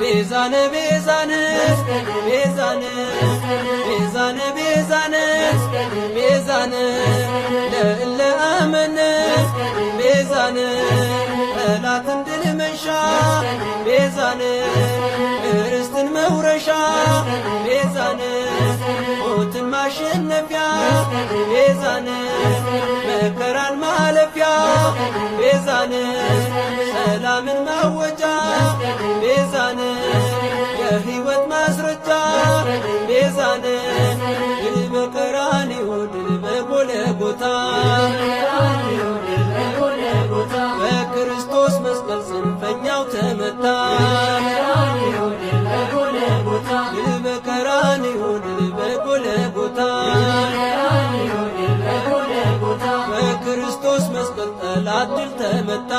ቤዛነ ቤዛነ ቤዛነ ቤዛነ ቤዛነ ቤዛነ ለእለ አመነ ቤዛነ ጠላትን ድል መንሻ ቤዛነ ርስትን መውረሻ ቤዛነ ሞትን ማሸነፊያ ቤዛነ መከራን ማለፊያ ቤዛነ ሰላምን ማወጃ ቤዛነ የሕይወት ማስረጃ ቤዛነ ድል በቀራንዮ ድል በጎልጎታ በክርስቶስ መስቀል ጽንፈኛው ተመታ። ድል በቀራንዮ ድል በጎልጎታ በክርስቶስ መስቀል ጠላት ድል ተመታ።